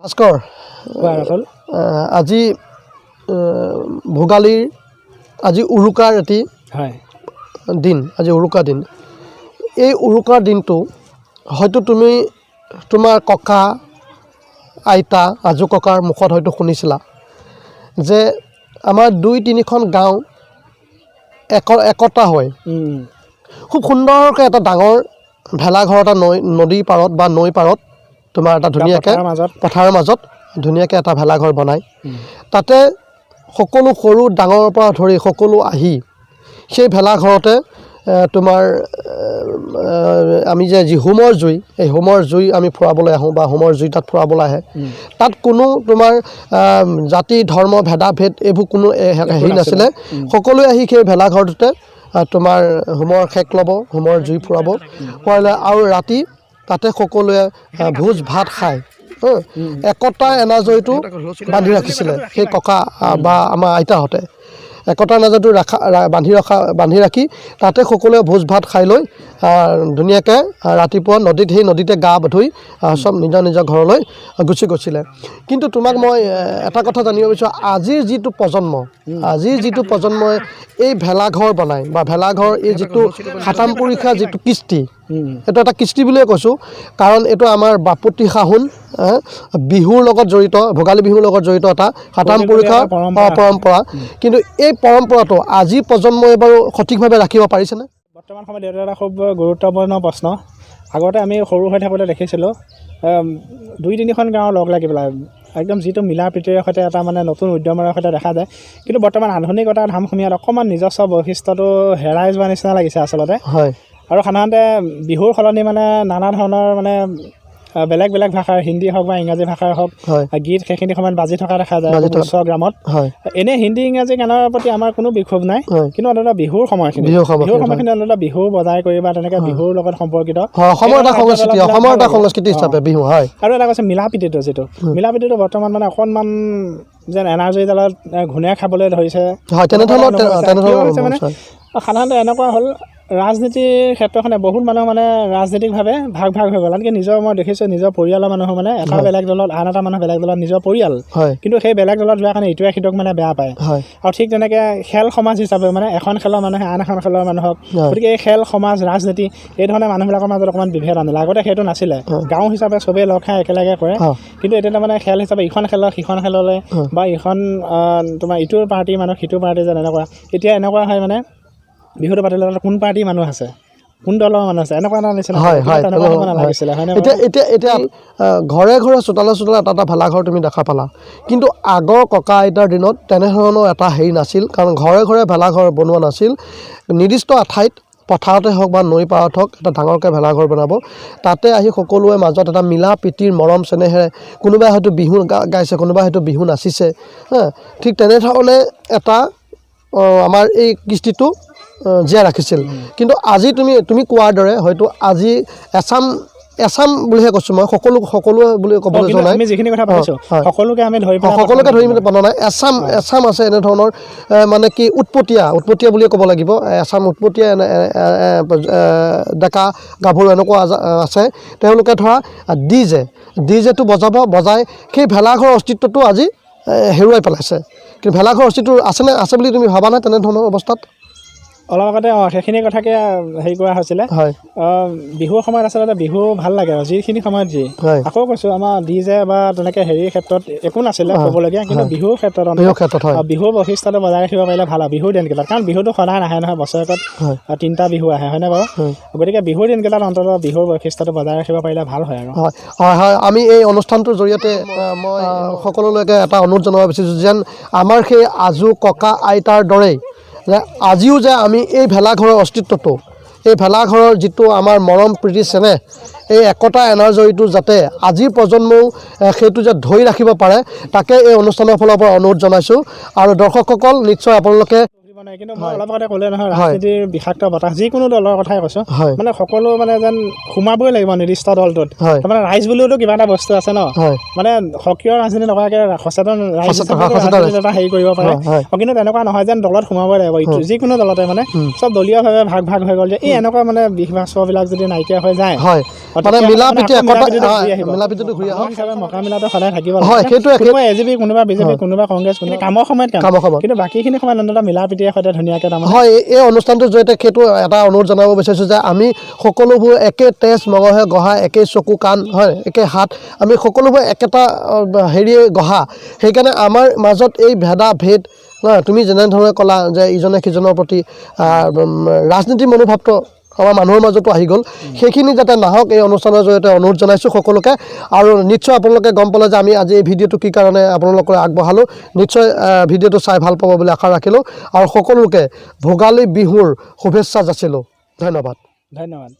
ভাস্কৰ, কোৱা ৰাতুল। আজি ভোগালীৰ, আজি উৰুকাৰ এটি দিন, আজি উৰুকা দিন। এই উৰুকাৰ দিনটো হয়তো তুমি তোমাৰ ককা আইতা আজো ককাৰ মুখত হয়তো শুনিছিলা যে আমাৰ দুই তিনিখন গাঁও একতা হৈ খুব সুন্দৰকৈ এটা ডাঙৰ ভেলাঘৰ এটা নদীৰ পাৰত বা নৈ পাৰত তোমাৰ এটা ধুনীয়াকৈ পথাৰৰ মাজত। পথাৰৰ মাজত ধুনীয়াকৈ এটা ভেলাঘৰ বনায়। তাতে সকলো সৰু ডাঙৰৰ পৰা ধৰি সকলো আহি সেই ভেলাঘৰতে তোমাৰ আমি যে যি হোমৰ জুই, এই হোমৰ জুই আমি ফুৰাবলৈ আহোঁ বা হোমৰ জুই তাত ফুৰাবলৈ আহে। তাত কোনো তোমাৰ জাতি ধৰ্ম ভেদাভেদ এইবোৰ কোনো হেৰি নাছিলে। সকলোৱে আহি সেই ভেলাঘৰটোতে তোমাৰ হোমৰ সেক ল'ব, হোমৰ জুই ফুৰাব, ফুৰালে আৰু ৰাতি তাতে সকলোৱে ভোজ ভাত খায় একতা এনাজৰীটো বান্ধি ৰাখিছিলে। সেই ককা বা আমাৰ আইতাহঁতে একতা এনাজৰীটো ৰাখা বান্ধি ৰাখি তাতে সকলোৱে ভোজ ভাত খাই লৈ ধুনীয়াকৈ ৰাতিপুৱা নদীত, সেই নদীতে গা ধুই চব নিজৰ নিজৰ ঘৰলৈ গুচি গৈছিলে। কিন্তু তোমাক মই এটা কথা জানিব বিচাৰোঁ, আজিৰ যিটো প্ৰজন্মই এই ভেলাঘৰ বনায় বা ভেলাঘৰ এই যিটো সাতামপুৰুষীয়া যিটো কৃষ্টি, এইটো এটা কৃষ্টি বুলিয়ে কৈছোঁ, কাৰণ এইটো আমাৰ বাপতি সাহোন বিহুৰ লগত জড়িত, ভোগালী বিহুৰ লগত জড়িত এটা সাতামপুৰুষীয়া এটা পৰম্পৰা। পৰম্পৰা। কিন্তু এই পৰম্পৰাটো আজিৰ প্ৰজন্মই বাৰু সঠিকভাৱে ৰাখিব পাৰিছেনে? বৰ্তমান সময়ত এইটো এটা খুব গুৰুত্বপূৰ্ণ প্ৰশ্ন। আগতে আমি সৰু হৈ থাকোঁতে দেখিছিলোঁ, দুই তিনিখন গাঁৱৰ লগ লাগি পেলাই একদম যিটো মিলা প্ৰীতিৰে সৈতে এটা মানে নতুন উদ্যমেৰে সৈতে দেখা যায়। কিন্তু বৰ্তমান আধুনিকতাৰ ধামখুমীয়াত অকণমান নিজস্ব বৈশিষ্ট্যটো হেৰাই যোৱা নিচিনা লাগিছে আচলতে। আৰু সাধাৰণতে বিহুৰ সলনি মানে নানা ধৰণৰ মানে বেলেগ বেলেগ ভাষাৰ, হিন্দী হওক বা ইংৰাজী ভাষাৰ হওক, গীত সেইখিনি সময়ত বাজি থকা দেখা যায় বাজি থকা। উচ্চ গ্ৰামত। এনেই হিন্দী ইংৰাজী গানৰ প্ৰতি আমাৰ কোনো বিক্ষোভ নাই, কিন্তু অন্ততঃ বিহুৰ সময়খিনি, বিহুৰ সময়খিনি, বিহুৰ সময়খিনি অন্ততঃ বিহু বজাই কৰি বা তেনেকৈ বিহুৰ লগত সম্পৰ্কিত হয়, অসমৰ এটা সেই সংস্কৃতি, কাৰ্যকলাপবিলাক অসমৰ ভাল এটা লাগে। সংস্কৃতি হিচাপে বিহু, হয়। আৰু এটা কৈছে মিলা প্ৰীতিটো, যিটো মিলা প্ৰীতিটো বৰ্তমান মানে অকণমান যেন এনাৰ্জি জালত ঘূণে খাবলৈ ধৰিছে। হয়, তেনেধৰণৰ তেনেকুৱা অনুভৱ হৈছে। তেনেধৰণৰ কিয় হৈছে মানে হয়। সাধাৰণতে এনেকুৱা হ'ল, ৰাজনীতিৰ ক্ষেত্ৰখনে বহুত মানুহ মানে ৰাজনৈতিকভাৱে ভাগ ভাগ হৈ গ'ল। আনকি নিজৰ মই দেখিছোঁ, নিজৰ পৰিয়ালৰ মানুহ মানে এটা বেলেগ দলত, আন এটা মানুহ বেলেগ দলত, নিজৰ পৰিয়াল, কিন্তু সেই বেলেগ দলত যোৱাৰ কাৰণে ইটোৱে সিটোক মানে বেয়া পায়। আৰু ঠিক তেনেকৈ খেল সমাজ হিচাপে মানে এখন খেলৰ মানুহে আন এখন খেলৰ মানুহক, গতিকে এই খেল সমাজ ৰাজনীতি এই ধৰণে মানুহবিলাকৰ মাজত অকণমান বিভেদ আনিলে। আগতে সেইটো নাছিলে, গাঁও হিচাপে চবেই লগ খাই একেলগে কৰে। কিন্তু এতিয়া মানে খেল হিচাপে ইখন খেলৰ সিখন খেললৈ বা ইখন তোমাৰ ইটোৰ পাৰ্টীৰ মানুহ সিটো পাৰ্টী যেন এনেকুৱা। এতিয়া এনেকুৱা হয় মানে বিহুটো পাতিলে তাত কোন পাৰ্টীৰ মানুহ আছে, কোন দলৰ মানুহ আছে, এনেকুৱা এটা নিচিনা হয়। কিন্তু তেনেকুৱা হ'ব নালাগিছিলে, হয়নে বাৰু? এতিয়া ঘৰে ঘৰে চোতালে চোতালে এটা এটা ভেলাঘৰ তুমি দেখা পালা। কিন্তু আগৰ ককা আইতাৰ দিনত তেনেধৰণৰ এটা হেৰি নাছিল, কাৰণ ঘৰে ঘৰে ভেলাঘৰ বনোৱা নাছিল। নিৰ্দিষ্ট এঠাইত, পথাৰতে হওক বা নৈ পাৰত হওক, এটা ডাঙৰকৈ ভেলাঘৰ বনাব, তাতে আহি সকলোৱে মাজত এটা মিলা প্ৰীতিৰ মৰম চেনেহেৰে কোনোবাই হয়তো বিহু গাইছে, কোনোবাই হয়তো বিহু নাচিছে, হা, ঠিক তেনেধৰণে এটা আমাৰ এই কৃষ্টিটো জীয়াই ৰাখিছিল। কিন্তু আজি তুমি কোৱাৰ দৰে হয়তো আজি এচাম, এচাম বুলিহে কৈছোঁ মই, সকলোৱে বুলি ক'বলৈ কিন্তু যোৱা নাই। আমি যিখিনি কথা পাতিছোঁ, সকলোকে আমি ধৰি পেলাই সকলোকে ধৰি মেলি বনোৱা নাই। এচাম এচাম আছে এনেধৰণৰ, মানে কি উৎপতীয়া বুলিয়ে ক'ব লাগিব। এচাম উৎপতীয়া এনে ডেকা গাভৰু এনেকুৱা আছে, তেওঁলোকে ধৰা ডিজেটো বজাব, বজাই সেই ভেলাঘৰৰ অস্তিত্বটো আজি হেৰুৱাই পেলাইছে। কিন্তু ভেলাঘৰৰ অস্তিত্ব আছেনে, আছে বুলি তুমি ভাবানে তেনেধৰণৰ অৱস্থাত? অলপ আগতে সেইখিনি কথাকে হেৰি কৰা হৈছিলে। বিহুৰ সময়ত আচলতে বিহু ভাল লাগে আৰু যিখিনি সময়ত যি আকৌ কৈছোঁ, আমাৰ ডিজে বা তেনেকৈ হেৰিৰ ক্ষেত্ৰত একো নাছিলে ক'বলগীয়া, কিন্তু বিহুৰ ক্ষেত্ৰত অন্ততঃ বিহুৰ ক্ষেত্ৰত, হয়। বিহুৰ বৈশিষ্ট্যটো বজাই ৰাখিব পাৰিলে ভাল আৰু বিহুৰ দিনকেইটাত, কাৰণ বিহুটো সদায় নাহে নহয়, বছৰেকত তিনিটা বিহু আহে, হয়নে বাৰু? গতিকে বিহুৰ দিনকেইটাত অন্ততঃ বিহুৰ বৈশিষ্ট্যটো বজাই ৰাখিব পাৰিলে ভাল হয় আৰু। হয়, আমি এই অনুষ্ঠানটোৰ জৰিয়তে মই সকলোলৈকে এটা অনুৰোধ জনাব বিচাৰিছোঁ যেন আমাৰ সেই আজো ককা আইতাৰ দৰেই যে আজিও যে আমি এই ভেলাঘৰৰ অস্তিত্বটো, এই ভেলাঘৰৰ যিটো আমাৰ মৰম প্ৰীতি চেনেহ, এই একতা এনাজৰীটো যাতে আজিৰ প্ৰজন্মও সেইটো যে ধৰি ৰাখিব পাৰে, তাকে এই অনুষ্ঠানৰ ফালৰ পৰা অনুৰোধ জনাইছোঁ। আৰু দৰ্শকসকল, নিশ্চয় আপোনালোকে দিব। নাই। কিন্তু মই অলপ আগতে ক'লে নহয়, ৰাজনীতিৰ বিষাক্ত বতাহ, যিকোনো দলৰ কথাই কৈছোঁ, মানে সকলো মানে যেন সোমাবই লাগিব নিৰ্দিষ্ট দলটোত। তাৰমানে ৰাইজ বুলিওতো কিবা এটা বস্তু আছে ন, মানে সক্ৰিয় ৰাজনীতি নকৰাকৈ সচেতন ৰাইজ সচেতন হিচাপেতো সচেতন ৰাজনীতিত এটা হেৰি কৰিব পাৰে। কিন্তু তেনেকুৱা নহয় যেন দলত সোমাবই লাগিব ইটো, যিকোনো দলতে মানে চব দলীয়ভাৱে ভাগ ভাগ হৈ গ'ল যে এই এনেকুৱা মানে বিষ বাষ্পবিলাক যদি নাইকিয়া হৈ যায়, মানে তেতিয়া মিলা মানে প্ৰীতি আকৌ একতা মিলা প্ৰীতিটো ঘূৰি আহিব। মিলা প্ৰীতিটো ঘূৰি আহক। হিচাপে মোকামিলাটো সদায় থাকিব লাগে। সেইটোৱে কোনোবা এ জি পি, কোনোবা বিজেপি, কোনোবা কংগ্ৰেছ, কোনোবা কামৰ সময়ত কাম, কামৰ সময়ত। কিন্তু বাকীখিনি সময়ত অন্ততঃ মিলা প্ৰীতিৰে সৈতে ধুনীয়াকৈ তাৰমানে। হয়, এই অনুষ্ঠানটোৰ জৰিয়তে সেইটো এটা অনুৰোধ জনাব বিচাৰিছোঁ যে আমি সকলোবোৰ একে তেজ মঙহে গঢ়া, একে চকু কাণ, হয়, একে হাত, আমি সকলোবোৰ একেটা হেৰিয়ে গঢ়া। সেইকাৰণে আমাৰ মাজত এই ভেদা ভেদ নহয়, তুমি যেনেধৰণে ক'লা যে ইজনে সিজনৰ প্ৰতি ৰাজনীতিৰ মনোভাৱটো আমাৰ মানুহৰ মাজতো আহি গ'ল, সেইখিনি যাতে নাহক এই অনুষ্ঠানৰ জৰিয়তে অনুৰোধ জনাইছোঁ সকলোকে। আৰু নিশ্চয় আপোনালোকে গম পালে যে আমি আজি এই ভিডিঅ'টো কি কাৰণে আপোনালোকলৈ আগবঢ়ালোঁ। নিশ্চয় ভিডিঅ'টো চাই ভাল পাব বুলি আশা ৰাখিলোঁ আৰু সকলোকে ভোগালী বিহুৰ শুভেচ্ছা যাচিলোঁ। ধন্যবাদ। ধন্যবাদ।